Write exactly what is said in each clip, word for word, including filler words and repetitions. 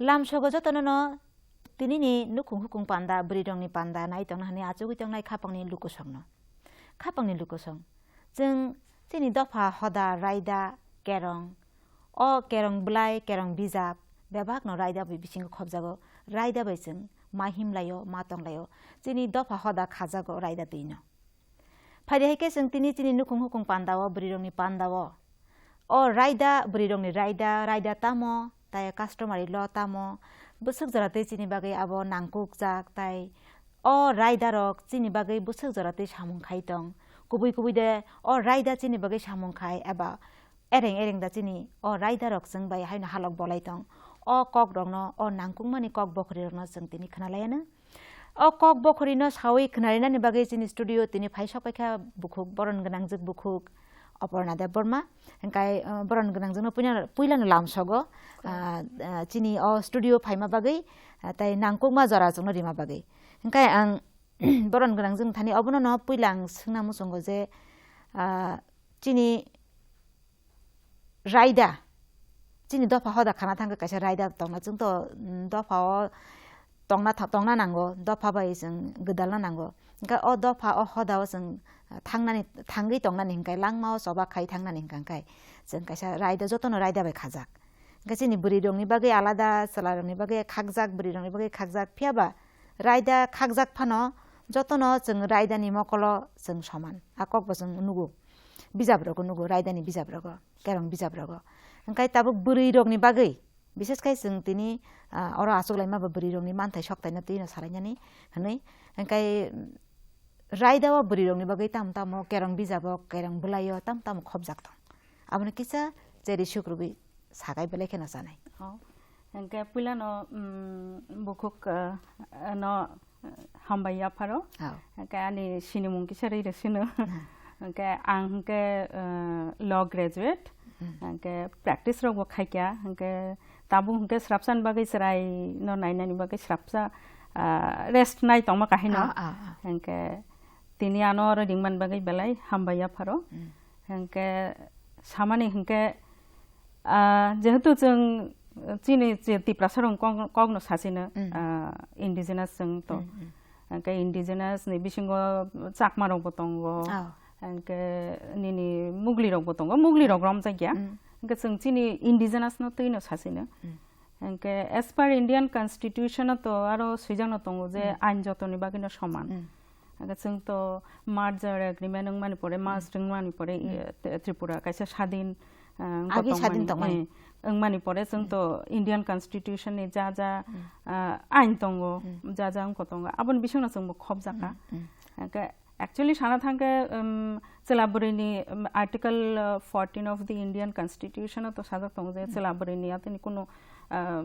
Lamsogo jotono no tinini nukhung hukung panda, bwrwi rokni panda nai tongna hwnwi achugwi tongnai khapangni lukosongno. Khapangni lukosong. Chwng chini dopha hoda raida kerong, o kerong bwlai, kerong bijap, bebakno raida bai bisingo khopjago. Raida bai chwng ma himlaio, ma tonglaio. Chini dopha hoda khajago raida twino. Phaidi hai khe chwng tini chini nukhung hukung pandao, bwrwi rokni pandao. O raida, bwrwi rokni raida, raida tamo, tai customary law tamo, bwswk jora twi chini bagwi abo nangkukjak, tai o raida rok chini bagwi bwswk jora twi samung khai tong. Kubui kubui de o raida chini bagwi samung khai eba ereng ereng da chini o raida rok chwng bai haino halok bolai tong. O kok rokno, o nangkukmani kok bokhori rokno chwng tini khwnalaiano. O kok bokhorino sawi khwnarinani bagwi chini studio tini phai sok paikha bukhuk, boron gwnangjwk bukhuk Aparna Debbarma. Hingkai, uh, boron gwnangjwkno puila-, puilano lamsogo, uh, uh, chini o studio phaima bagwi, uh, tai nangkukma jora chwngno rima bagwi. Hingkai ang boron gwnangjwk thani obono no puila ang swngna muchungo je, uh, chini raida, chini dopha hoda khana thangkhe kaisa raida tongna, chwng to, mm, dopha o tongna tha-, tongna nango, dopha bai chwng gwdalna nango. Hingkhe o dopha o hoda o chwng thangnani, thangwi tongnani hingkhe langma o choba khai thangnani hingkha hingkhe chwng kaisa raida, jotono raida bai khajak. Hingkhe chini bwrwi rokni bagwi alada, chwla rokni bagwi khakjak, bwrwi rokni bagwi khakjak, phiya ba raida khakjak phano jotono chwng raida ni mokolo chwng soman. A kok bo chwng nugo. Bijap rogo nugo, raida ni bijap rogo, kerong bijap rogo. Hingkhe tabuk bwrwi rokni bagwi, bises khai chwng tini, ah, oro achuk laima ba bwrwi rokni manthai sok taino twi no salainani hwnwi. Hingkhe raida o bwrwi rokni bagwi tamo tamo kerong bijap o, kerong bwlai o tamo tamo khopjak tong. Abono kisa cheri suk rwgwi sakai belai kheno chanai. Oh. Hingke puilano, mm, bukhuk, eh, no, eh, hambai yapharo. Oh. Hingke ani sinimung kisa rwi rw sino. Hmm. Hingke ang hingke, eh, law graduate. Hmm. Hingke practice rok bo khaikya. Hingke tabuk hingke srapsa ni bagwi chwrai no nainani bagwi srapsa, ah, rest nai tongma kahino. Ah, ah, ah. Hingke tini ano oro ringmani bagwi belai hambai yapharo. Hmm. Hingke samani hingke, ah, jehetu chwng chini je Tiprasa rok kok, kokno sachino, hmm, ah, indigenous chwng to. Hmm, hmm. Hingke indigenous ni bisingo Chakma rok bo tongo. Oh. Hingke nini Mugli rok bo tongo. Mugli rok romjakya. Hmm. Hingke chwng chini indigenous no twino sachino. Hmm. Hingke as per Indian Constitution o to aro swijakno tongo je, hmm, ain jotoni bagwino soman. Hmm. Hingke chwng to merger agreement wngmani pore, hmm, merge wngmani pore, hmm, i, T-, Tripura kaisa sadin, ah, wngkha agi tongmani, sadin tongmani, eh, wngmani pore chwng, hmm, to Indian Constitution ni ja ja, hmm, ah, ain tongo, hmm, ja ja wngkha tongo, aboni bisingno chwngbo khobjakha. Hmm, hmm. Hingke actually sana thangkhe, um, chwla bwrwini, um, Article, uh, fourteen of the Indian Constitution o to sajak tongo je, hmm, chwla bwrwini atini kunu, uh,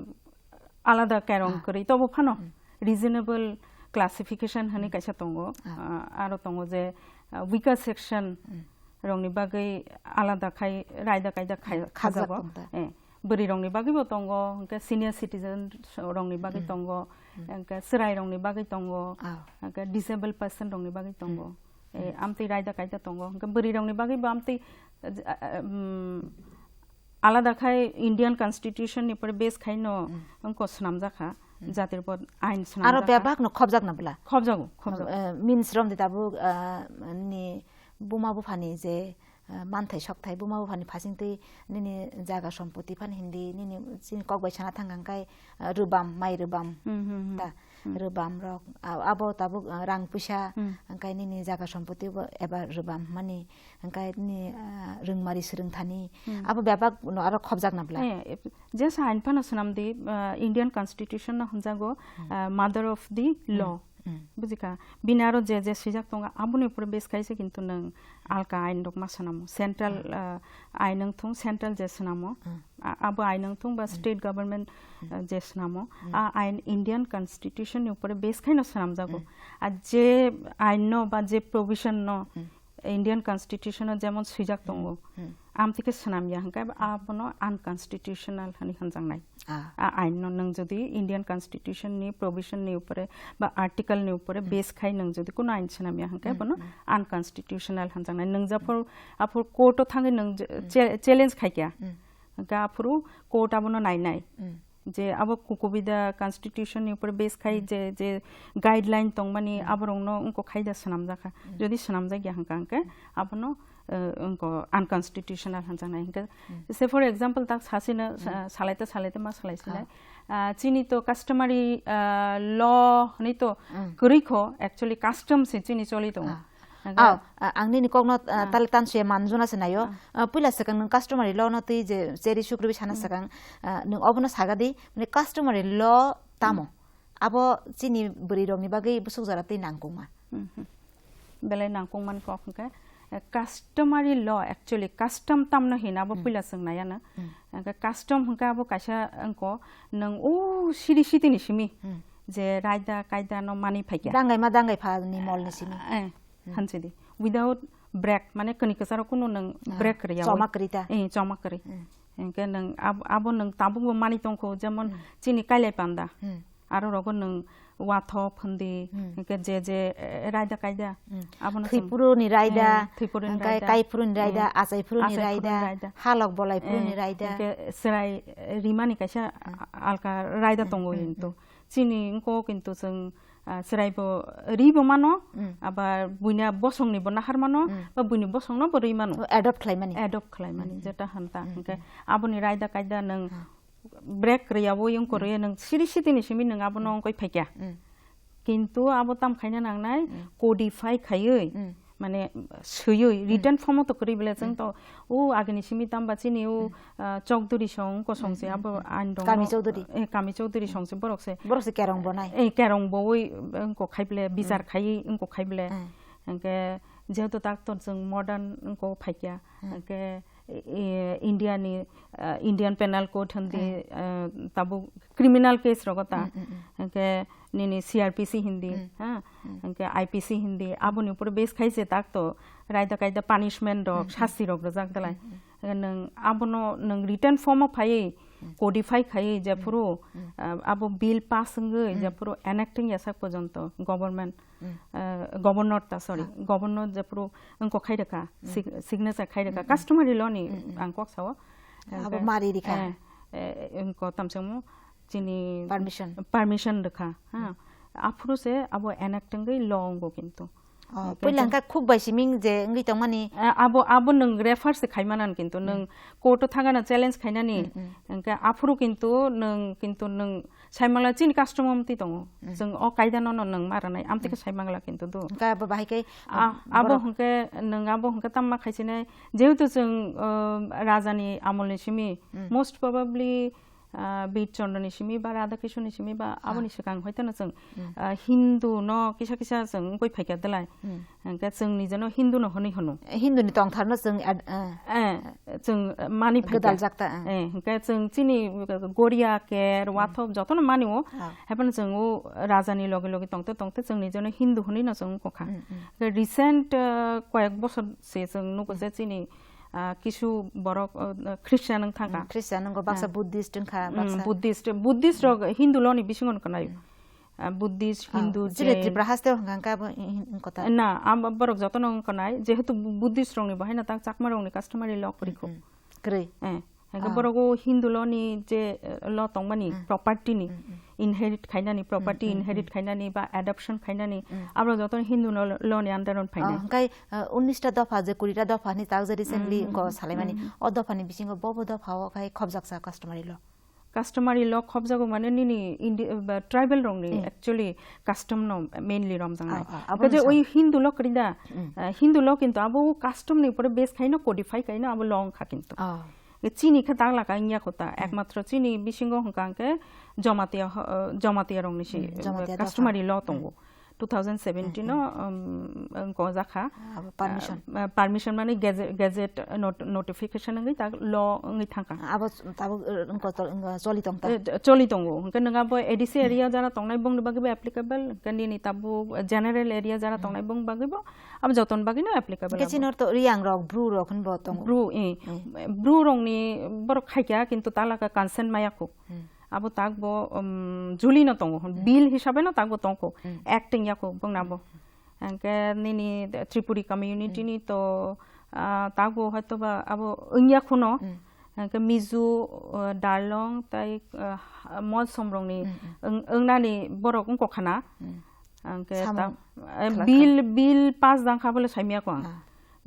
alada kerong, ah, kwrwi tobo phano, hmm, reasonable classification hwnwi, hmm, kaisa tongo. Ah. Uh, aro tongo je, uh, weaker section, hmm, rokni bagwi alada khai raida kaida khai, hmm, khajak khajago. Tong ta. Eh, bwrwi rokni bagwi bo tongo, hwnkhe senior citizen rokni bagwi, hmm, tongo, hmm, hwnkhe chwrai rokni bagwi tongo, ah, hwnkhe disabled person rokni bagwi tongo. Hmm. Eh, hmm, amtwi raida kaida tongo, hwnkhe bwrwi rokni bagwi bo amtwi, eh, um, alada khai Indian Constitution ni pore base khai no, hmm, wngkha swnamjakha, hmm, jatir pod ain swnamjakha. Aro bebak no khobjakna bwla? Khobjago, khobjago. Eh, means romdi tabuk, eh, ni buma buphani je, ah, manthai sokthai buma buphani phasingtwi nini jaga sompoti phano hindi, nini chini kok bai sana thang hwnkhe, ah, rwbam, mai rwbam, hmm, hmm, hmm, ta, hmm, rwbam rok, ah, abo tabuk, ah, rang puisa, hmm, hwnkhe nini jaga sompoti bo eba rwbam mani, hwnkhe nini, ah, rwngmari swrwngthani, hmm, abo bebak no aro khobjakna bwla. Eh, jesa ain phano swnamdi, ah, Indian Constitution no hwnjago, hmm, ah, mother of the, hmm, law. Mm. Bujikha, bini aro je je swijak tongo, aboni upore base khaise kintu nwng alka ain rok ma swnamo. Central, mm, ah, ain wng thung, central je swnamo. Mm. A-, abo ain wng thung ba, mm, state government, mm, ah, je swnamo. Mm. A ain Indian Constitution ni upore base khaino swnamjago. Mm. A je ain no ba je provision no, mm, Indian Constitution o jemon swijak, hmm, tongo, hmm, amtwi khe swnamya hwnkhe, hmm, abono unconstitutional hwnwi hwnjaknai. Ah. A ain no nwng jodi Indian Constitution ni provision ni upore ba article ni upore, hmm, base khai nwng jodi kuno ain swnamya hwnkhe, hmm, bono, hmm, unconstitutional hwnjaknai. Nwng, hmm, japhor aphor court o thangwi nwng je, hmm, cha-, challenge khaikya, hmm, hwnkhe aphuru court abono nainai. Hmm. je abo kukubida constitution ni upor base khai Hmm. je, je guideline tongmani Hmm. aborokno wngkok khai da swnamjakha. Hmm. Jodi swnamjakya hwnkha hwnkhe abono, eh, wngkok unconstitutional hwnjaknai hwnkhe. Hmm. Say for example, tak sasino sa-, Hmm. salaite salaite ma salaisinai. Ah. Ah, chini to customary, ah, law hwnwi to Hmm. kwrwi kho, actually custom se chini choli tongo. Ah. Hwnkhe Aw, ah, ang nini kokno, ah, Ah. tal tan suya manjuna se naio. Ah. Ah, puila swkang nwng customary law no twi je cheri sukriwi sana Hmm. swkang, ah, nwng obono saga di, mane customary law tamo? Hmm. Abo chini bwrwi rokni bagwi bwswk jora twi nangkukma. Hmm, hmm. Belai nangkukmani kok hwnkhe, eh, customary law, actually custom tamno hino abo Hmm. puila chwng naiya na. Hmm. Hwnkhe custom hwnkhe abo kaisa wngko nwng o siri sitini simi Hmm. je raida kaida no mani phaikya. Dangai ma dangai pha ni mol ni simi. Eh, Hmm. Hansi di. Without break, mane kani kwcharo kunu nwng Ah, break rwya. Choma kwrwi ta? Eh, choma kwrwi. Hmm. Hwnkhe nwng ab-, abo nwng tabukbo mani tongkho, jemon Hmm. chini kailai panda. Hmm. Aro rogo nwng watho phundi, Hmm. hwnkhe je je, eh, raida kaida. Hmm. Abono chwng Thwipuruni raida, Eh, thwipuruni hwnkhe raida. Kaipuruni raida, Eh, achaipuruni Achaipuruni raida, raida. Halok bolaipuruni Eh, raida. Hwnkhe chwrai, eh, rimani kaisa Hmm. a-, alka raida Hmm, tongo hmm, hintu. hmm. Chini wngkok kintu chwng, ah, chwraibo ribo mano, Mm. abar buini bosongni bo nahar mano, Mm. ba buini bosongno bo rwi mano. O, adopt khlaimani. Adopt khlaimani, Mm, mm. Jeta hanta. Mm, Hwnkhe mm. Aboni raida kaida nwng Ah. break rwyawi wngkor Mm. rwya nwng siri sitini simi nwng abono Mm. wngkoi phaikya. Mm. Kintu abo tam khaina nangnai, Mm. Codify khaiwi, Mm. mane swiwi, Mm. written form o to kwrwi bele chwng Mm. to, o agini simi tamba chini o, Mm. ah, chokduri song kosong Mm, se mm, abo mm. Ain dong Kami no, chowdhury. Eh, kami chowdhury Mm. song se borok se. Borok se kerong bonai. Eh, kerong bowi, eh, wngkok khai bele, Mm. bichar Mm. khai wngkok khai bele. Mm. Hwnkhe jehetu tak to chwng modern wngkok phaikya. Mm. Hwnkhe, eh, India ni, ah, Indian Penal Code hwndi, Mm. eh, tabuk criminal case rogo ta. Mm, mm, mm. Hwnkhe nini C R P C hindi, Mm. ha? Mm. Hwnkhe I P C hindi, aboni upor base khai se tak to raida kaida punishment rok, Mm, mm. Sasti rok rwjak dalai. Mm, mm. Hwnkhe nwng abono nwng written form o phaiwi Mm. Codify khaiwi Mm. jephuru, Mm. ah, abo bill pass wngwi Mm. jephuru enacting yasak porjonto government, Mm. ah, governor ta, sorry, Ah. Governor jephuru wngkok khai rwkha, Mm. sig-, signature khai rwkha, Mm, mm. Customary law ni Mm, mm. Ang kok sao. Abo Hwnkhe, mari rikha. Eh, eh, wngkok tamsamo. Chini Permission. Permission rwkha, ha. Hmm. Aphuru se abo enact wngwi law wngo kintu. Oh, hwnkhe puila je hwnkhe khuk bai siming je wngwi tongmani. A-, abo, abo nwng refer se khaimana kintu, Hmm. Nwng court o thangana challenge khainani, Hmm, hmm. Hwnkhe aphuru kintu nwng, kintu nwng saimangla chini custom o amtwi tongo. Hmm. Chwng o kaida no, no nwng ma rwnai, amtwi khe Hmm. Saimangla kintu do. Hwnkhe abo bahai khe, A-, abo borok hwnkhe nwng abo hwnkhe tamma khaisinai, jehetu chwng, uh, raja ni amol ni simi, Hmm. Most probably, ah, Bir Chandra ni simi ba Radha Krishna ni simi ba Ah. Aboni swkang hoiteno chwng, Hmm. ah, Hindu no kisa kisa chwng wngwi phaikha dalai. Hmm. Hwnkhe chwng nijeno Hindu no hwnwi hwno. Hindu ni tongthar no chwng ad-, ah. Eh, chwng, eh, mani phaikha. Gwdal jak ta, ah. Eh, hwnkhe chwng chini Goria, Ker, Hmm. Wathop jotono mani o. Ah. Haiphano chwng o raja ni loge loge tongte tongte chwng nijeno Hindu hwnwi no chwng wngkha. Hmm, hmm. Hwnkhe recent, ah, koyek bosor se chwng nugo Hmm. je chini ah, kisu borok, oh, Christian wng thangkha. Hmm, Christian wngkha, baksa Ah. Buddhist wngkha, Hmm, baksa. Buddhist, Buddhist rok Hmm. Hindu law ni bisingo wngkha nai. Hmm. Ah, Buddhist, Ah, Hindu, chini Jain. Tripura haste o hwnkha hwnkhe abo hin-, hin-, wngkha ta. Na, am-, borok jotono wngkha nai, jehetu Bu-, Buddhist rokni bo haino tak Chakma rokni customary law kwrwi kho. Hmm, hmm. Kwrwi. Eh, hwnkhe Ah. borok o Hindu law ni je, eh, law tongmani Hmm. property ni Hmm, hmm. inherit khainani, property Hmm, hmm, inherit hmm. khainani ba adoption khainani, Hmm. Abo jotono Hindu law, law ni under o phainai. Ah, hwnkhe Uh, unnish ta dopha je kuri ta dopha hinwi tak je recently Hmm, wngkha hmm, salaimani. Hmm. O dopha ni bisingo bo bo dopha o khai khobjaksa customary law. Customary law khobjago mane nini Indi-, uh, ba, tribal rokni Hmm. actually custom no mainly romjaknai. Ah, ah, abo Hwnkhe je no sa. Oi Hindu law kwrwi da, Hmm. uh, Hindu law kintu abo custom ni upore base khaino codify khaino abo law wngkha kintu. Ah. Chini khe dagla ka wngya kho ta, Hmm. Ekmatro chini bisingo hwnkha hwnkhe Jamatia, uh, Jamatia rokni si, Hmm, uh, Jamatia dopha. Customary law Hmm. tongo. Two thousand seventeen Hmm, no, um, wngkha jakha. Abo permission. Ah, permission mane gazette, gazette not-, notification wngwi tak law wngwi thangkha. Abo tabuk, uh, wngkha tol-, wngkha choli tongta. Eh, choli tongo. Hwnkhe nwng abo A D C Hmm. area jara tongnai bongni bagwibo applicable, hwnkhe nini tabuk general area jara Hmm. tongnai bongni bagwibo abo jotoni bagwino applicable Hwnkhe abo. Chini orto Riyang rok, Bru rok hinbo tongo. Bru, eh. Hmm. Bru rokni borok khaikha kintu talaka consent maya kho. Hmm. Abo takbo, um, juli no tongo, Hmm. bill hisabe no takbo tongkho, Hmm. acting yakho bongna bo. Hmm. Hwnkhe nini Tripuri community Hmm. ni to, ah, takbo hoito ba abo wngya khuno, Hmm. Hwnkhe Mizo, uh, Darlong tei, uh, Molsom rokni Hmm, hmm. wng-, wngnani borok wngkha na. Hmm. Hwnkhe Samung ta-, eh, khlai kha. Bill, bill pass jang kha bole saimya kho ang. Ah.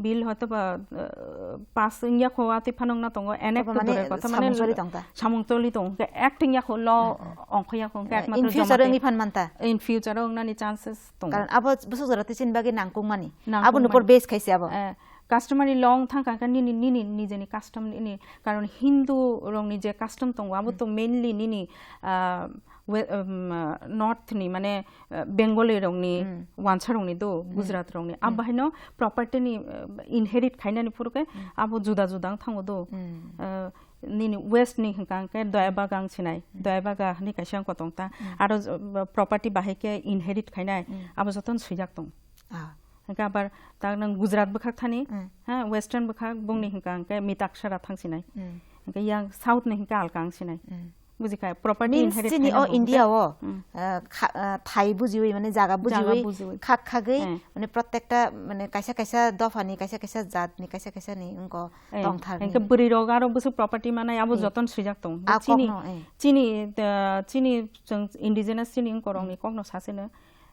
Bill hoyto ba, uh, pass wngya kho, atwi phano wngna tongo, enact Obo mane dore kotha samung mane choli tong ta? Samung choli tong, hwnkhe act wngya kho, law Hmm, hmm. ongkha ya kho, hwnkhe Eh, ekmatro in future jamatai wngwi phan man ta? In future o wngnani chances tongo. Karon abo bwswk jora tei chini bagwi nangkukmani. Nangkukmani. Aboni upor base khaise abo. Eh, customary law wng thang kha, khe nini, nini nijeni custom nini, karon Hindu rokni je custom tongo, abo Hmm. to mainly nini, ah, we-, um, ah, north ni, mane, ah, Bengali rokni, Hmm. wansa rokni do, Hmm. Gujarat rokni. Hmm. Abo haino property ni, ah, inherit khainani phuru khe Hmm. abo juda juda wng thango do. Hmm. Ah, nini west ni hwnkha hwnkhe Doya Baga wng sinai. Hmm. Doya Baga hinwi kaisa wng kotong ta. Hmm. Aro, ah, property bahai khe inherit khainai. Hmm. Abo jotono swijak tong. Ah. Hwnkhe abar tak nwng Gujarat bwkhak thani, Hmm. ha, Western bwkhak bongni Hmm. hwnkha hwnkhe Mitaksara thang sinai. Hmm. Hwnkhe yang South ni hwnkhe alka wng sinai. Hmm. Buji kha, property Means inherit chini khaina o bo India hwnkhe o, Hmm. ah, kha-, ah, thai bujiwi, mane jaga Jaga bujiwi, bujiwi. khak khagwi, Hmm. mane protekta, mane kaisa kaisa dophani, kaisa kaisa jatni, kaisa kaisa ni wngko Eh, tongthar hwnkhe ni. Bwrwi rok aro bwswk property manai abo Eh. jotono swijak tong. A Chini, kokno, eh. chini, ah, chini chwng indigenous chini wngkorokni Hmm. kokno sasino.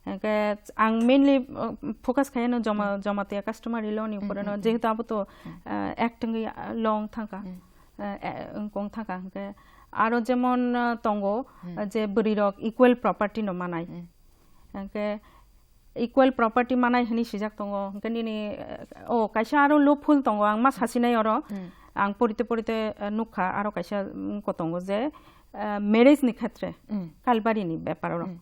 Hwnkhe ang mainly, uh, focus khaiyano joma-, Hmm. Jamatia customary law ni Hmm, upore no, hmm, hmm. jehetu abo to, Hmm. uh, act wngwi, uh, law wng thangkha, Hmm. uh, eh, wng kong thangkha, hwnkhe aro jemon, uh, tongo, Hmm. uh, je bwrwi rok equal property no manai. Hmm. Hwnkhe equal property manai hinwi swijak tongo, hwnkhe nini, uh, o kaisa aro loophole tongo, ang ma sasinai oro, Hmm. ang porite porite, uh, nukha, aro kaisa, um, ko tongo je, uh, marriage ni khetre, Hmm. Kalbari ni bepar oro. Hmm.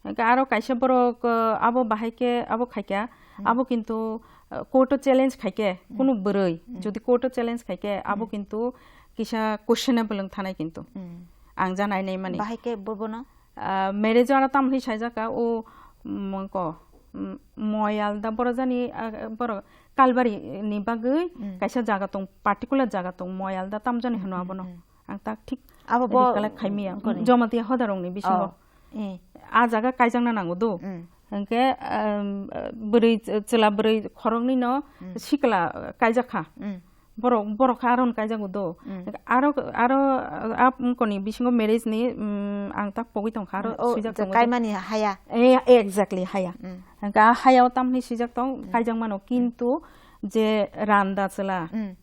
Hwnkhe aro kaisa borok, uh, abo bahai khe abo khaikha, Hmm. abo kintu, uh, court o challenge khaikhe, Hmm. kunu bwrwi Hmm. jodi court o challenge khaikhe, abo Hmm. kintu kisa questionable wng thanai kintu. Hmm. Ang janai nai mani. Bahai khe bo bono? Ah, marriage o aro tamni saijak ka, o, mm, ko, mm, moyal da boro jani, ah, boro Kalbari ni bagwi Hmm. kaisa jaga tong, particular jaga tong, moyal da tam jani Hmm, hwno hmm, abono. hmm. Ang tak thik Abo bo recollect khai miya. Wngkoni? Jamatia hoda rokni bisingo. Oh. Eh. A jaga kaijakna nango do. Mm. Hwnkhe, um, bwrwi, chwla bwrwi khoroknwi no Mm. sikla kaijak kha. Mm. Borok, borok kha aron kaijago do. Mm. Hwnkhe aro, aro, ah, wngkoni bisingo marriage ni, um, ang tak pogwi tongkha, aro Oh, swijak je tongo do. Kaimani haya. Eh, exactly, haya. Mm. Hwnkhe a haya o tamni swijak tong, Mm. kaijak mano, Mm. kintu je randa chwla. Mm.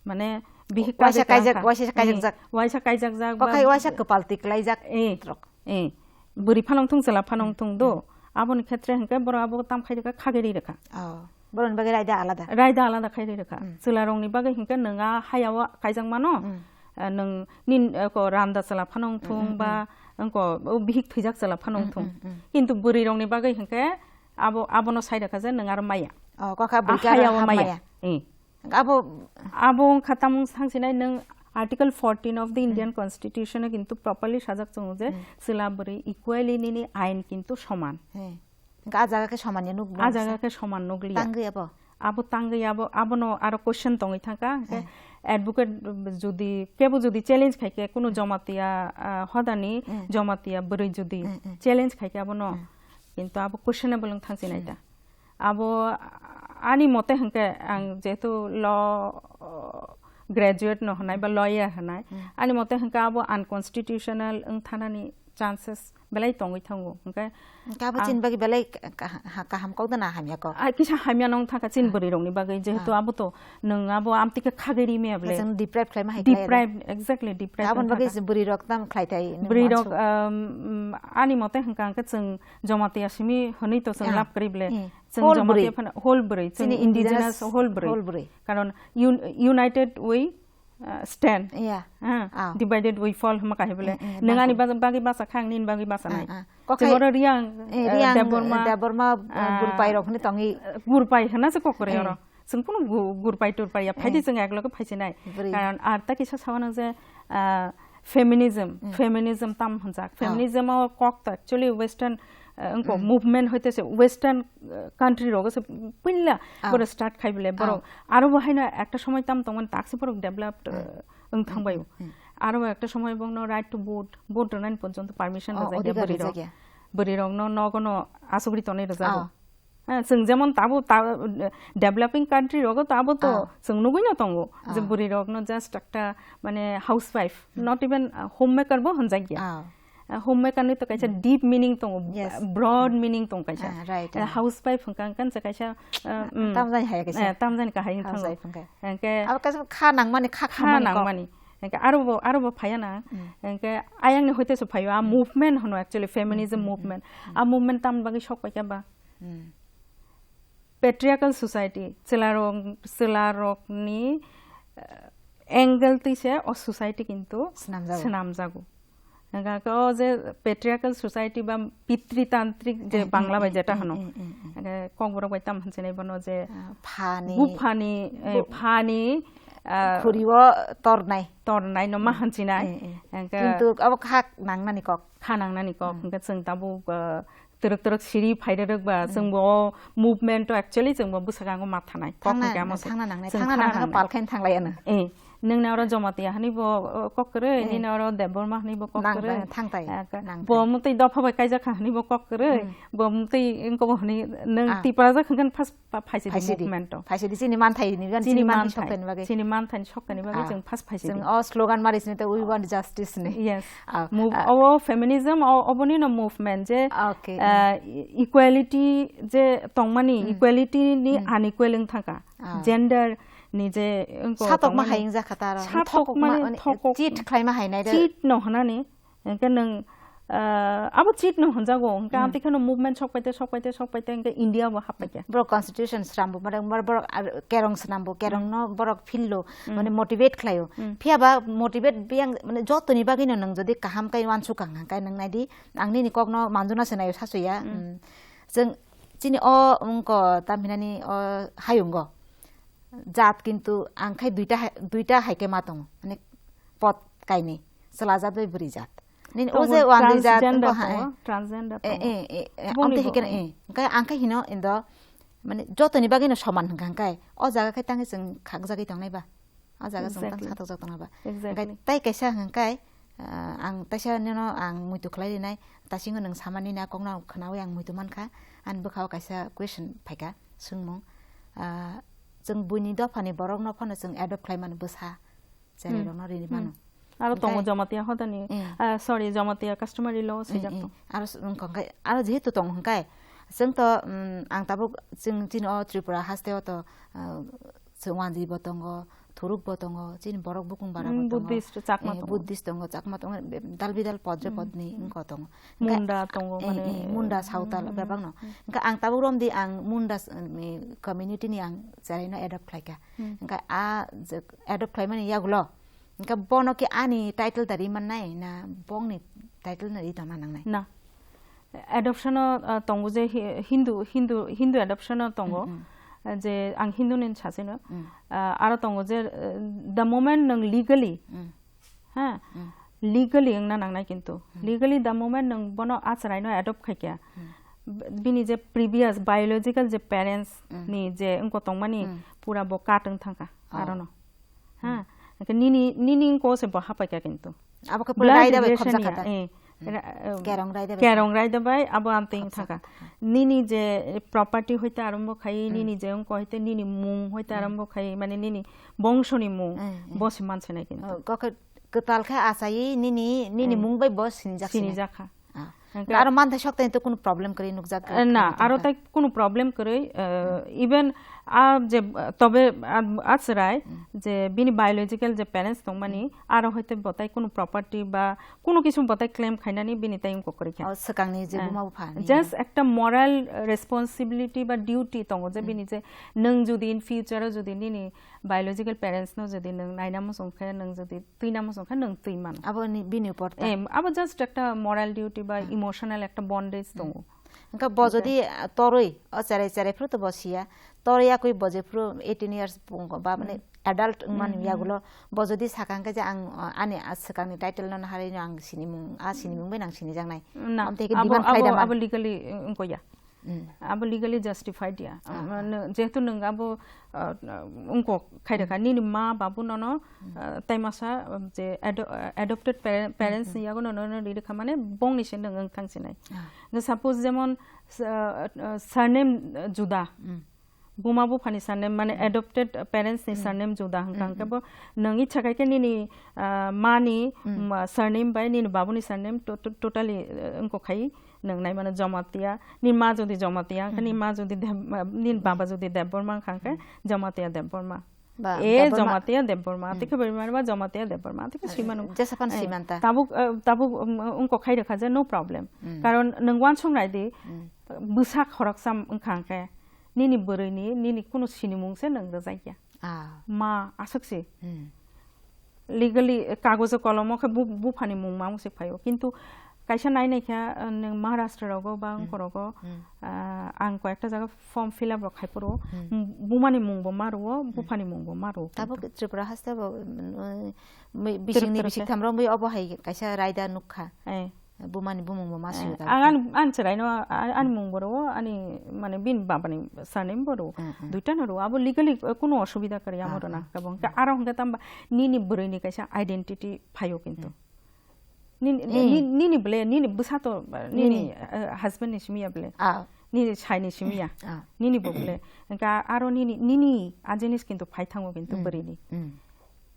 Mane, bihik Waisa kagwi kaijak, kwlangkha. Waisa Eh, kaijakjak. Waisa kaijakjak ba Kokhai waisa kwpal tiklaijak Eh, trok. eh. Bwrwi phanang thung, chwla phanang Hmm, thung do. hmm. Aboni khetre hwnkhe borok abo tam khai rwkha, khagwi ri rwkha. Oh, boroni bagwi raida alada. Raida alada khai ri rwkha. Hmm. Chwla rokni bagwi hwnkhe nwng a hayao kaijak mano. Hmm. Ah, nwng nin, eh, ko randa chwla phanang Hmm, thung hmm, ba hmm. wngko o bihik thwijak chwla phanang Hmm, thung. hmm, hmm. Kintu bwrwi rokni bagwi hwnkhe abo, abono sai rwkha je nwng aro maya. Oh, kokha A bwrwi khe aro hayao hap maya. maya. Eh. Abo Abo wngkha tamung sangsinai nwng Article fourteen of the Indian Hmm. Constitution o kintu properly sajak tongo je Hmm. chwla bwrwi equally nini ain kintu soman. He. Hwnkhe a jaga khe soman ya nuk A jaga khe soman nukliya. Tangwi abo? Abo tangwi abo, abono aro question tongwi thangkha, hwnkhe Hmm. advocate jodi, kebo jodi challenge khaikhe, kunu Hmm. Jamatia, ah, hodani Hmm. Jamatia bwrwi jodi Hmm, hmm. challenge khaikhe abono, Hmm. kintu abo questionable wng thangsinai Hmm. ta. Abo ani mote hwnkhe ang jehetu law, uh, graduate no hwnai ba lawyer hwnai, Hmm. ani mote hwnkhe abo unconstitutional wng thanani chances belai tongwi thango. Hwnkhe Hwnkhe abo ang chini bagwi belai ka-, ka-, ha-, kaham kok da na hamya kok? Ah, kisa hamya no wng thangkha chini Ah. bwrwi rokni bagwi, jehetu Ah. abo to nwng abo amtwi khe khagwi ri maya ble. Chwng deprive khlai ma hai khlai aro. Deprive, exactly, deprive Aboni wng bagwi thangkha. Bwrwi rok tam khlai thai nwng Bwrwi rok, mansuk. um, um, ani mote hwnkha hwnkhe chwng Jamatia simi hwnwi to chwng Ah. lab kwrwi ble. Eh. Chwng Whole Jamatia bwrwi. Phano whole bwrwi, chini Chini indigenous indigenous whole bwrwi. Whole bwrwi. Karon un-, united we, uh, stand. Yeah. Ah, Ah. divided we fall hwnma kahai bole. Eh, eh, Nwng ani nangkhe. bag-, bagwi basa kha, ang nini bagwi basa Ah, nai. ah. Chwng Kokhai, oro Riang, eh, uh, Riang, Debbarma, Debbarma, uh, ah, Gurpai rok hwnwi tongwi. uh, Gurpai hwnna se kok kwrwi Eh. oro. Chwng kunu gu-, Gurpai Turpai ya, phaidi Eh. chwng ekloge phaichinai. Bwrwi. Karon ar ta kisa sawanang je, ah, feminism, Mm. feminism tam hwnjak. Ah. Feminism o kok to actually western, ah, wngko Mm. movement hoite se western, ah, country rogo se puila Ah. boro start khai bole borok. Ah. Aro bo haino ekta somoi tam tongmani taksi borok developed, Mm. ah, wng thangbai. Mm, mm, mm. Aro bo ekta somoi bongno right to vote, vote rwnani porjonto permission Oh, rwjak ya odhikar bwrwi rok. rwjak ya. Bwrwi rokno nogo no asugri tonwi rwjago. Ah. Hwnkhe chwng jemon tabuk ta-, developing country rogo tabuk to chwng nugwino tongo je bwrwi rokno just ekta mane housewife, not even, uh, homemaker bo hwnjakya. Ah, homemaker ni to kaisa deep meaning tongo, broad meaning tongo kaisa. Ah, right, ah. Housewife hwnkha hwnkhe kaisa, ah, mm, tamjani hai kaisa. Eh, tamjani kahai wng thango. Housewife hwnkhe. Hwnkhe abo kaisa kha nangmani, kha kha khamani kok. Nangmani. Hwnkhe aro bo, aro bo phaiya na. Mm. Hwnkhe ayang ni hoite se phaiyo, a movement hwno actually feminism movement. A movement tamni bagwi sok paikha ba? Mm. Patriarchal society, chwlarok, chwlarokni, eh, angle twi se o society kintu swnamjago. Hwnkhe o je patriarchal society ba pitritantrik je Bangla bai jeta hwno. Hwnkhe kokborok bai tamo hwnsinai bono je phani, buphani, eh, phani, ah, khuriwo tornai. Tornai no ma hwnsinai. Hwnkhe kintu abo kha nangnani kok. Kha nangnani kok. Hwnkhe chwng tabuk, ah, twrwk twrwk siri phai rwrwk ba, chwngbo o movement o actually chwngbo bwskango ma thanai. Kok hwnkhe amo se thangna nangnai, chwng thangna nangnai, palkhain thanglaiya no. Eh, nwngni oro Jamatia hwnwi bo, o, kok kwrwi, nini oro Debbarma hwnwi bo kok kwrwi. Thangtai, eh, nangtai. Bo mwtwi dopha bai kaijak kha hwnwi bo kok kwrwi, bo mwtwi wngkha bo hwnwi nwng Tiprajak hwnkhe first phaisidi movement o. Phaisidi chini manthai ni, chini manthai sokthai ni bagwi. Chini manthai sokthai ni bagwi chwng first phaisidi. Chwng o slogan mari sini te, "We want justice" ni. Yes. Ah, move, ah. O feminism, o, oboni no movement je, ah, e-, equality je tongmani, equality ni unequal wng thangkha. Ah. Gender ni je wngkha satokma tongmani. Hai wng jakha ta aro. Satokma, thokokma, mane, thokok-, cheat khlaima hai nai de. Cheat no hwnani, hwnkhe nwng, ah, abo cheat no hwnjago, hwnkhe amtwi kheno movement sok paite, sok paite, sok paite, hwnkhe India bo hap paikha. Borok constitution swnambo, mane, mane, borok ar-, kerong swnambo, kerong no borok phillo, mane, motivate khlaio. Phiya ba motivate biyang, mane, jotoni bagwi no nwng jodi kaham khe uansukha hwnkhe nwng nai di, ang nini kok no manjuna se naio, sasu ya. Chwng chini o wngkha tam hinani o hayungo. Jat kintu ang khai duita hai, duita hai khe ma tongo, mane pot kainwi, chwla jat bai bwrwi jat. Nini o je wandwi jat wngkha hai. Transgender tongo, transgender tongo. Eh, eh, eh, eh, boni amtwi bo, hai khe, eh. Eh, hwnkhe ang khai hino indo, mane jotoni bagwi no soman hwnkha hwnkhe o jaga khai tangwi chwng khakjagwi tongnai ba? O jaga chwng tang satok jak tongnai ba? Exactly. Hwnkhe tai kaisa hwnkhe, ah, ang taisa nino ang muitu khlai rinai, tasingo nwng samani na kokno khnaui ang muitu mankha, ani bwkhao kaisa question phaikha, swngmung, ah, chwng buini dophani borokno phano chwng adopt khlai mano bwsa, cherai rokno rini mano. Aro tongo Jamatia hodani, ah, sorry, Jamatia customary law swijak tong. Aro s-, wngkha hwnkhe, aro jehetu tongo hwnkhe, chwng to, mm, ang tabuk chwng chini o Tripura haste o to, ah, chwng wanjwi bo tongo, thuruk bo tongo, chini borok bukung bara bo tongo. Buddhist, Chakma tongo. Buddhist tongo, Chakma tongo, be-, dal bidal podre podni wngkha tongo. Hwnkhe, munda tongo, eh, mane, eh, munda sautal bebak no. Hwnkhe ang tabuk romdi ang munda s-, eh, community ni ang cherai no adopt khlaikha. Hwnkhe a je adopt khlaimani yagulo, hwnkhe bono khe ani title da ri mannai na bongni title no ri tongna nangnai? Na. Adoption o, ah, tongo je hi-, Hindu, Hindu, Hindu adoption o tongo. Mm, mm. Ah, je ang Hindu ni sasino. Mm. Ah, aro tongo je, eh, the moment nwng legally, ha? Mm. Legally wngna nangnai kintu. Mm. Legally the moment nwng bono acharaino adopt khaikha, mm, b-, bini je previous biological je parents, mm, ni je wngko tongmani, mm, pura bo cut wng thangkha, oh, arono. Ha? Mm. Hwnkhe nini, nini wngko se bo hapaikha kintu. Abo khe pura blood raida bai relation khobjakha niya, ta? Eh. Hmm. Ra-, eh, kerong raida bai. Kerong raida bai abo amtwi wng thangkha. Khobjakha. Nini je property hoite arombo khai, hmm, nini je wngko hoite, nini mung hoite, hmm, arombo khai, mane nini bongso ni mung, hmm, hmm, bo se mansinai kintu. Oh, kokhe kwtal khe achai nini, nini, hmm, mung bai bo sinijak sinai. Sinijakha. Ah. Hwnkhe aro manthai sok tani to kunu problem kwrwi nukjak, eh, na, aro tei kunu problem kwrwi, eh, even a je, eh, tobe a, a chwrai, hmm, je bini biological je parents tongmani, hmm, aro hoite bo tai kunu property ba kunu kisu bo tai claim khainani bini tai wngkok kwrwi kha. O swkangni je, eh, buma bupha ni. Just ekta moral responsibility ba duty tongo je, hmm, bini je nwng jodi in future o jodi nini biological parents no jodi nwng naina muchung khe, nwng jodi twina muchung khe, nwng twi mano. Abo ni bini upor ta. Em, abo just ekta moral duty ba, hmm, emotional ekta bondage, hmm, tongo. Hwnkhe bo jodi, ah, torwi, o cherai cherai phuru to bo siya. Torwi yakwi bo jephuru eighteen years pung ba, mane, hmm, adult wngmani, hmm, yagulo bo jodi sakha hwnkhe je ang, ah, ani, ah, swkangni title no naharwi no ang sinimung, ah, sinimung bai nang sinijaknai. Na, amtwi khe abo, demand khlai abo, da man. Abo legally, eh, wngkha ya. Mm. Abo legally justified ya. Ah, ah. Nwng, jehetu nwng abo, ah, wngkok khai rwkha, nini ma babu nono, ah, taimasa, um, je ado-, ah, adopted pare-, parents ni yago nono, nono ri rwkha, mane bongni se nwng wng thang sinai. Ah. Nwng suppose jemon, ah, ah, surname, ah, juda. Mm. Buma buphani surname, mane adopted parents ni surname juda hwnkha, hwnkhe bo nwng icha khai khe nini, ah, mani, mm, surname bai nini babuni surname to-, to-, totally, eh, wngkok khai nwng nai mano Jamatia. Ni ma jodi Jamatia hwnkhe, ni ma jodi Deb-, ah, nini baba jodi Debbarma hwnkha hwnkhe Jamatia Debbarma. Ba, e Debbarma. Jamatia Debbarma, tei khe bari mani ba Jamatia Debbarma, tei khe swi mano. Jesa pan swi manta. Tabuk, eh, tabuk, um, wngkok khai rwkha je no problem. Mm. Karon nwng uansuk nai di, bwsa khoroksa wngkha hwnkhe, nini bwrwini, nini kunu sinimung se nwng rwjak ya. Ah. Ma, aswk se. Hmm. Legally, eh, kagojo kolomo khe bu-, buphani mung ma mung se phaio. Kintu kaisa nai nai khe, eh, nwng Maharashtra rogo ba wngkorogo, ah, ang koyekta jaga form fill up rok khai phuru, bumani mung bo ma rwo, buphani mung bo ma rwo. Tabuk kintu Tripura haste bo, mm, mui-, bisingni Tripura bisik se. Thamrok mui obo hai kaisa raida nukha. Eh. Bumani bumung bo ma swi. Eh, ta ang, ang, ang chwraino, a-, ani mung bo rwo, ani, mane, bini babani surname bo rwo. Mm, mm. Duita no rwo. Abo legally, eh, kunu osubida kwrwi amo rwna hwnkhe bo. Hwnkhe aro hwnkhe tamba nini bwrwini kaisa identity phaio kintu. Mm. Nini, eh, ni-, nini bwle, nini bwsa to, eh, nini, nini, eh, husband ni simi ya bwle. Ah. Nini sai ni simi ya. Ah. Nini bo bwle. Hwnkhe aro nini, nini a jinis kintu phai thango kintu bwrwini. Mm.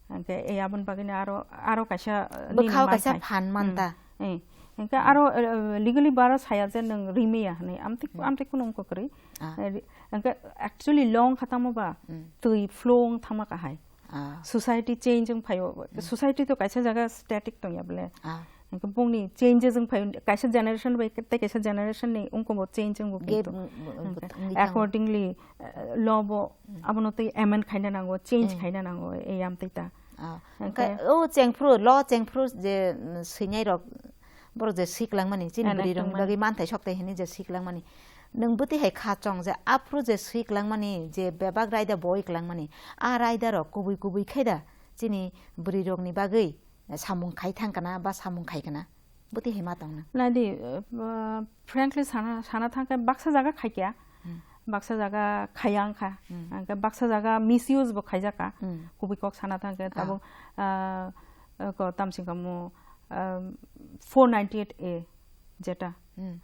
Hwnkhe, eh, aboni bagwino aro, aro kaisa, eh, nini bwkhao kaisa manthai. Phan manta. Hmm. Eh, hwnkhe aro, eh, legally baro saya je nwng rimaya hwnwi, amtwi, amtwi kunu wngkha kwrwi. Ah. Eh, ri-, hwnkhe actually long kha tamo ba, twi flow wng thangma kahai. Ah. Society change wng phaio. Society to kaisa jaga static tongya bwle. Ah. Hwnkhe bongni changes wng phaio, kaisa generation bai tei kaisa generation ni wngkha bo change wngbo. Gap kintu. Wng, wng, wng, wng thango. Accordingly, eh, law bo abono tei amend khaina nango, change khaina nango, eh, yam tei ta. Ah, hwnkhe hwnkhe o chengphru, law chengphru je, mm, swinai rok, borok je swi kwlangmani, chini bwrwi rokni bagwi manthai sok tai hwnwi je swi kwlangmani. Nwng bwtwi hai kha chong je aphuru je swi kwlangmani, je bebak raida boi kwlangmani, a raida rok kubui kubui khai da chini bwrwi rokni bagwi samung khai thang kana ba samung khai kana? Bwtwi hai ma tongna? Nai di, uh, frankly sana, sana thang khe baksa jaga khai kya, baksa jaga khaya wngkha, hwnkhe baksa jaga misuse bo khaijak kha, kubui kok sana thang khe tabuk, uh, uh, ko tamsing kamo, um, four ninety-eight A jeta,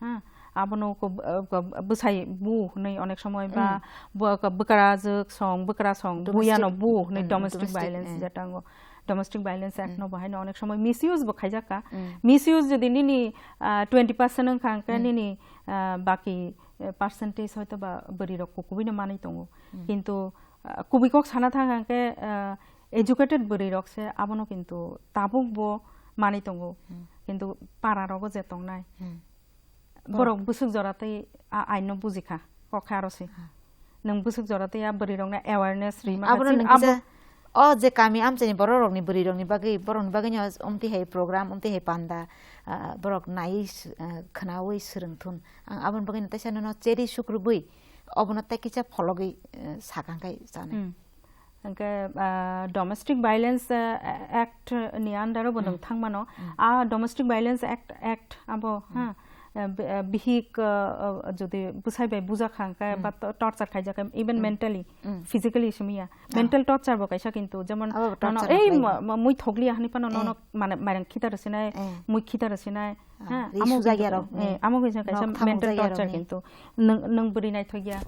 ha, abono ko, uh, ko bwsai bu hwnwi onek somoi ba, bu-, ko bwkra jwk song, bwkra song, buya no bu hwnwi domestic violence jeta ngo. Domestic Violence Act no bo haino onek somoi misuse bo khaijak kha. Misuse jodi nini, ah, twenty percent wngkha hwnkhe nini, ah, baki, eh, percentage hoito ba bwrwi rok kubui no manwi tongo. Kintu, ah, kubui kok sana thang hwnkhe, ah, educated bwrwi rok se abono kintu tabuk bo manwi tongo. Kintu para rogo je tongnai. Borok bwswk jora tei a aino bujikha, kok khe aro se. Nwng bwswk jora tei a bwrwi rokno awareness rima kha. Abono chini nwng abo kisa, o je kami amchaini borok rokni bwrwi rokni bagwi, borokni bagwino omtwi hai program, omtwi hai panda, ah, borok naiwi s-, ah, khwnawi swrwng thun. Ang aboni bagwino teisa nono cheri sukrubwi, obono tei kisa phologwi, eh, sakang khai chanai. Hmm. Hwnkhe, ah, Domestic Violence, ah, Act ni under o bo nwng thangmano. A Domestic Violence Act, Act abo, ha, ah, bi-, ah, bihik, ah, ah, jodi bwsai bai bujak kha hwnkhe, ba to-, torture khaijak kha, even mentally, physically simi ya. Mental torture bo kaisa kintu, jemon abo nono torture ei khlai mo-, mo-, mui thokliya hwnwi phano nono mane mairang khita rwsinai, mui khita rwsinai, ha, ri amo sujak kintu, ya rok, eh, amo kaisa, kaisa nok thamuk mental jaya rok torture ni. Kintu nwng, nwng bwrwi naithok ya.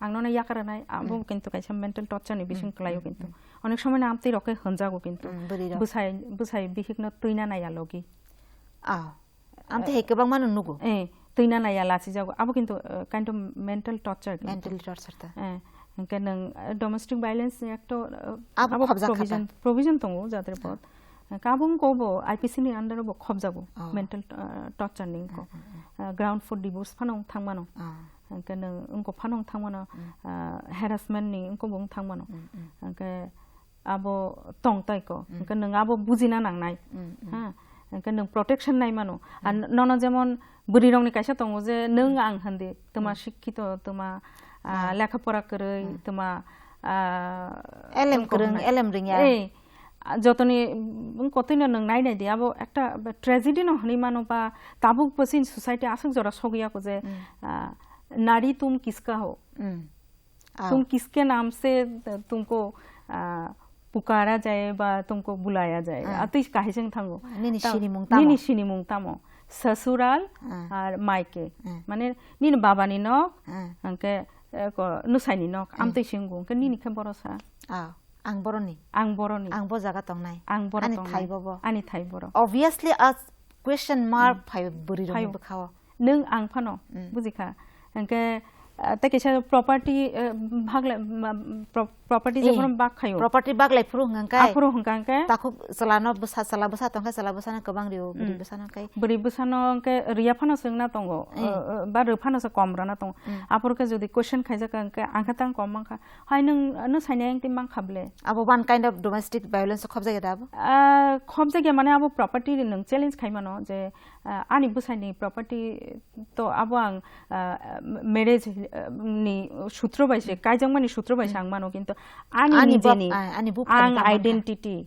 Ang nono yakar rwnai, abo kintu kaisa mental torture ni bising kwlaio kintu. Onek somoi no amtwi rok khe hwnjago kintu. Bwrwi rok. Bwsai, bwsai bihik no twina naiya logi. Ah. Amtwi hai kwbangma no nugo. Eh, twina naiya lachijago. Abo kintu, eh, kind of mental torture kintu. Mental torture ta. Eh, hwnkhe nwng, eh, Domestic Violence Act o, eh, abo khobjak kha ta? Provision, provision tongo jatre pot. Hwnkhe abo wngkha bo I P C ni under o bo khobjago. Oh. Mental, eh, torture ni wngkha. Ah, ground for divorce phano wng thangmano. Hwnkhe nwng wngkha phano wng thangmano, ah, harassment ni wngkha bo wng thangmano. Hwnkhe abo tong tai ko. Hwnkhe nwng abo bujina nangnai. Ha? Hwnkhe nwng protection nai mano. Ar nono jemon bwrwi rokni kaisa tongo je nwng ang hwndi, twma sikkito, twma, ah, lekha pora kwrwi, twma, ah, elem kwrwng, elem ringya. Ei, ah, jotoni, mm, kotwino nwng nai nai di, abo ekta tragedy no hwnwi mano ba, tabuk bo chini society aswk jora sogwi ya ko je, ah, Nari tum kiska ho? Hmm. Ah. Tum kiske naam se tumko, ah, pukara jaye ba tumko bulaya jaye? Ah. Atwi kahai se wng thango. Nini sinimung tamo? Nini sinimung tamo? Sasural ar maike. Ah. Mane nini baba ni nok, ah, hwnkhe, eh, ko, nwsai ni nok, ah, amtwi se wngo. Hwnkhe nini khe borosa? Ah, ang boroni. Ang boroni. Ang bo jaga tongnai. Ang boro tongnai. Ani thai bobo. Ani thai boro. Obviously, a question mark phai bwrwi rokni bwkhao. Nwng ang phano, mm, bujikha. Hwnkhe, ah, tei kaisa property, eh, bhaglai, ma, pro-, property je phano bak khaio. Property baglai phuru hwnkha hwnkhe. Aphuru hwnkha hwnkhe. Takhuk chwla no bwsa, chwla bwsa tongkha, chwla bwsa no kwbang rio, bwrwi bwsa no kai. Bwrwi bwsa no hwnkhe rwya phano se wngna tongo, eh, eh, ba rw phano se kom rwna tongo. Mm. Aphuru khe jodi question khaijak hwnkhe ang khe tang kom mankha. Hai nwng, nwng sainai ang twi mankha ble. Abo one kind of domestic violence khobjakya da abo? Ah, khobjakya mane abo property nwng challenge khaimano je, ah, ani bwsaini property to abo ang, ah, marriage, ah, ni sutro bai se, kaijakmani sutro bai se ang mano, kintu ani nijeni, ah, ani bupha ni ang identity,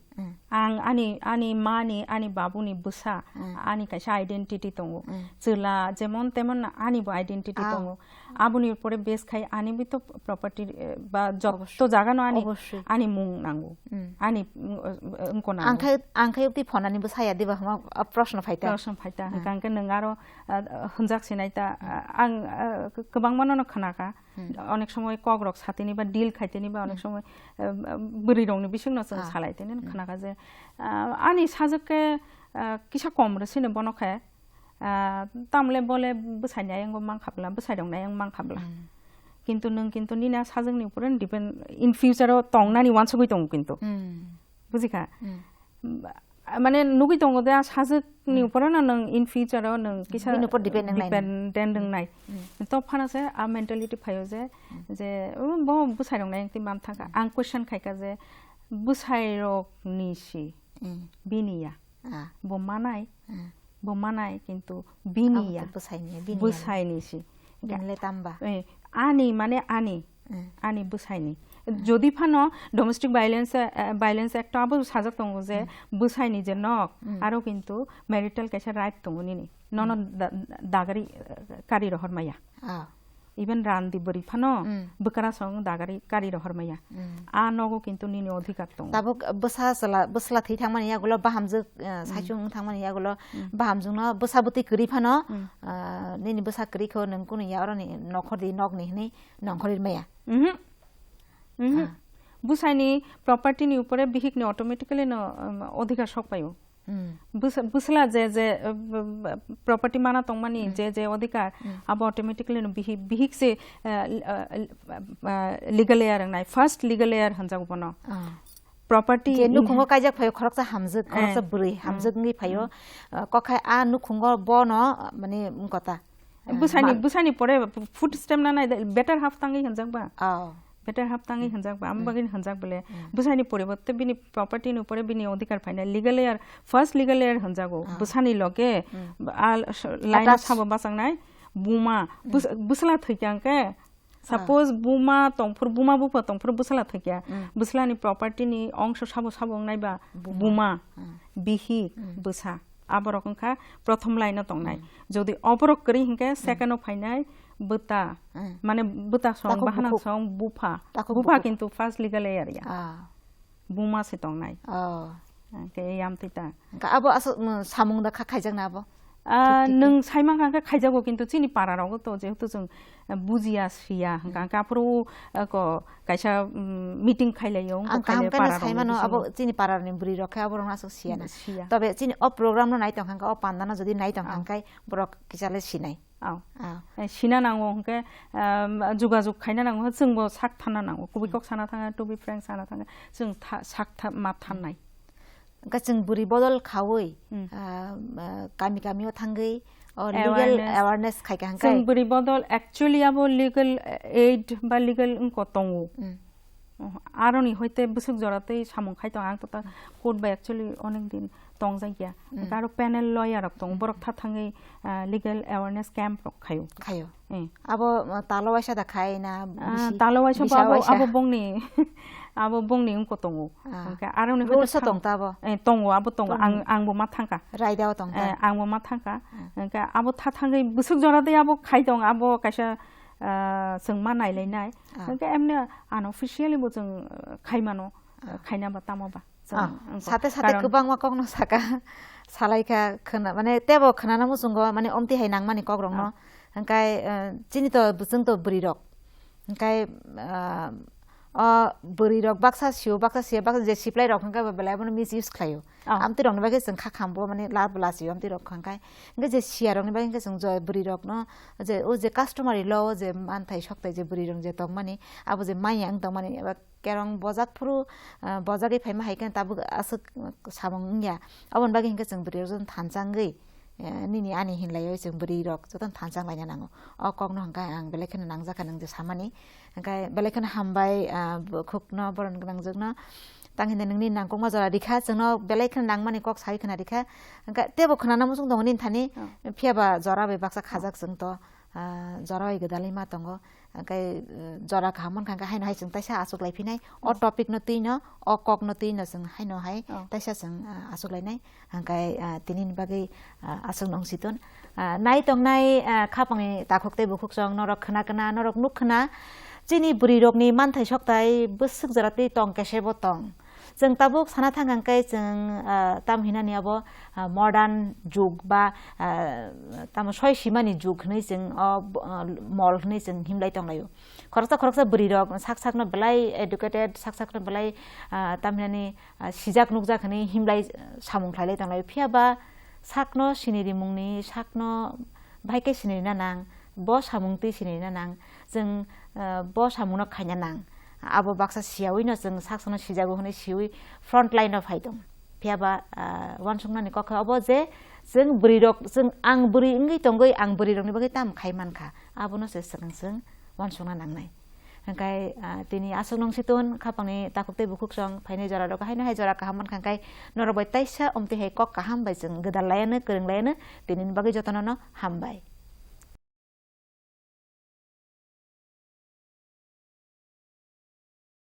ang ani, ani mani, ani babuni bwsa, ani kaisa identity tongo. Chwla jemon temon ani bo identity tongo. Aboni pore base khai ani bo to property, eh, ba jotto jaga no ani, ani mung nango. Ani, mm, eh, wngko nango. Ang khai, ang khai ukti phone ani bo saya diba hwnma, ah, proshno phaita. Proshno phaita. Hwnkha hwnkhe nwng aro, ah, hwnjak sinai ta, ah, ang, ah, kwbangma no khwnakha. Onek somoi kok rok satini ba deal khaitini ba onek somoi, eh, bwrwi rokni bisingno chwng salai tini khwnakha je, ah, ani sajwk khe, ah, kisa kom rw sini bono khe, ah, tamle bole bwsai ni ayang bo mankha bwla, bwsai rok ni ayang mankha bwla. Kintu nwng kintu nini a sajwkni upore depend, in future o tongnani uansugwi tongo kintu. Bujikha? Mane nugwi tongo de, a sajwkni upore no nwng in future o nwng kisa bini upor depend wngnai. Dependent wngnai. To phano se a mentality phaio je, je, "Oh, bo bwsai rok nai twi man thangkha." Ang question khaikha je, bwsai rok ni si bini ya. Bo manai, bo manai, kintu bini ya. Bwsai ni, bini ya. Bwsai ni si. Bini le tamba. Eh, ani mane ani, ani bwsai ni. Jodi phano domestic violence, eh, violence act o abo sajak tongo je bwsai ni je nok, aro kintu marital kaisa right tongo nini. Nono da-, dagari, eh, kari rohor maya. Even randi bwrwi phano bwkrasong dagari kari rohor maya. A nogo kintu nini odhikar tongo. Tabuk bwsa chwla, bwsla thwi thangmani yagulo bahamjwk, eh, saichung wng thangmani yagulo bahamjwkno bwsa bwtwi kwrwi phano, ah, nini bwsa kwrwi kho nwng kunu ya oroni nokhor di nokni hwnwi nongkhor ri maya. Mhm. Mhm. Bwsaini property ni upore bihik ni automatically no, um, odhikar sok paio. Bwsa-, bwsla je, je, uh, b-, b-, property mana tongmani je, je odhikar, abo automatically no bihik, bihik se, uh, l-, uh, l-, uh, legal heir wngnai. First legal heir hwnjago bono. Property je in nukhungo kaijak phaio khoroksa hamjwk, khoroksa bwrwi hamjwk wngwi phaio, uh, kokhai a nukhungo bono, uh, mane wngkota. Bwsani, bwsani pore food stamp na nai, better half tangwi hwnjak ba. Oh. Better half tangwi hwnjak ba. Amo bagwi hwnjak bole. Bwsani pore bo te bini property ni upore bini odhikar phainai. Legal heir, first legal heir hwnjago. Bwsani loge, al, line o sabo bachang nai. Buma, bwsa-, bwsla thwikya hwnkhe. Suppose buma tongphuru, buma bupha tongphuru bwsla thwikya. Bwslani property ni ongso sabo sabo wngnai ba. Buma. Bihik, bwsa. Aborok wngkha prothom line o tongnai. Jodi oborok kwrwi hinkhe second o phainai bwta. Mane bwta song, takhuk bahana bukhuk. Song bupha. Takhuk bupha bukhuk. Kintu first legal heir ya. Buma se tongnai. Hwnkhe yam twi ta. Hwnkhe abo aswk, mm, samung da kha khaijak na abo? Ah, thik, thik, thik. Nwng saimang kha khe khaijago, kintu chini para rogo to jehetu chwng, eh, bujiya siya, hwnkha hwnkhe aphuru, eh, ko kaisa, mm, meeting khailaio, wngkha ang kaham khe para rokni saimano bisingo. Abo chini para ni bwrwi rok khe abo rokno aswk siya na. Siya. Tobe chini o program no nai tong kha, o panda no jodi nai tong kha, hwnkhe borok kisa le sinai. Aw. Aw. Eh, sina nango hwnkhe, um, jugajug khaina nango, chwngbo sak thana nango. Kubui kok sana thangkha, to be frank sana thangkha, chwng tha-, sak tha-, ma thannai. Hwnkhe chwng bwrwi bodol khaui, ah, ah, kami kami o thangwi, o legal awareness khaikha hwnkhe. Chwng bwrwi bodol actually abo legal aid ba legal wngko tongo. Oh, aroni hoite bwswk jora tei samung khai tong, ang to ta court bai actually onek din tongjakya. Hwnkhe aro panel lawyer rok tongo, borok tha thangwi, ah, legal awareness camp rok khaio. Khaio. Eh. Abo, ah, talo waisa da khai na, ah, bisi, talo waisa bo bisa abo, waisa? Abo bongni, abo bongni wngko tongo. Ah. Hwnkhe aroni hoite rules o tong ta abo? Eh, tongo, abo tongo. Ang, ang bo ma thangkha. Raida o tong ta? Eh, ang bo ma thangkha. Hwnkhe abo tha thangwi bwswk jora tei abo khai tong, abo kaisa ah, chwng ma nailainai. Ah. Hwnkhe emne unofficially bo chwng, ah, khaimano, ah, khaina ba tamo ba. Chwng, ah, wngkha. Sate sate karon kwbangma kokno saka, salaikha khwna, mane tebo khwnana muchungo, mane omtwi hai nangmani kokrokno. Ah. Hwnkhe, ah, chini to, chwng to bwrwirok. Hwnkhe, ah, o bwrwirok baksa sio, baksa sio, baksa je supply rok hwnkhe bo belai abono misuse khlaio. Oh. Amtwi rokni bagwi chwng kha khambo mane lab lachio amtwi rok hwnkhe. Hwnkhe je siya rokni bagwi hwnkhe chwng je bwrwi rokno je o je customary law o je manthai sokthai je bwrwi rok je tongmani abo je manya wng tongmani eba kerong bojak phuru, ah, bojagwi phaima hai khe tabuk aswk samung wngya. Aboni bagwi hwnkhe chwng bwrwi rok jotono thansa wngwi, eh, nini ani hinlaiwi chwng bwrwi rok jotono thansa wnglaina nango. O kokno hwnkhe ang belai kheno nangjakha nwng je samani. Hwnkhe belai kheno hambai, ah, bo-, khukno boron gwnangjwkno. Tang hwnde nwngni nangkukma jora rikha, chwngno belai kheno nangmani kok sai khwna rikha. Hwnkhe teibo khwnana muchung tongo nini thani, oh, phiya ba jora bai baksa khajak chwng to, ah, jora bai gwdalwi ma tongo. Hwnkhe, eh, jora kaham mankha hwnkhe haino hai chwng taisa achuk lai phinai. O, oh, topic no twi no, o kok no twi no chwng haino hai, oh, taisa chwng, ah, achuk lainai. Hwnkhe, ah, tini ni bagwi, ah, aswk nung si ton. Ah, nai tongnai, ah, khapangni takhuk tei bukhuk chwng norok khna khna, norok nuk khna. Chini bwrwi rokni manthai sokthai bwswk jora tei tong kesebo tong. Chwng tabuk sana thang khe chwng, ah, tam hinani abo, ah, modern jug ba, ah, tamo soi simani jug hinwi chwng o, ah, mol hinwi chwng himlai tonglaio. Khoroksa khoroksa bwrwi rok sak sakno belai educated, sak sakno belai, ah, tam hinani ah, sijak nukjak hwnwi himlai, ah, samung khlailai tonglai. Phiya ba sakno sinirimungni, sakno bahai khe sinirina nang, bo samung twi sinirina nang, chwng, ah, bo samungno khaina nang. Abo baksa siyaui no chwng sak sakno sijago hwnwi siui front line o phai tong. Phiya ba, ah, uansuknani kok khe obo je chwng bwrwi rok, chwng ang bwrwi wngwi tongwi ang bwrwi rokni bagwi tam khai mankha. Abono se swkang chwng uansukna nangnai. Hwnkhe, ah, tini aswk nung si ton, khapangni takhuk tei bukhuk chwng phainai jora rok haino hai jora kaham mankha, hwnkhe norok bai taisa omtwi hai kok kaham bai chwng gwdal laiano, kwrwng laiano, tini ni bagwi jotono no hambai.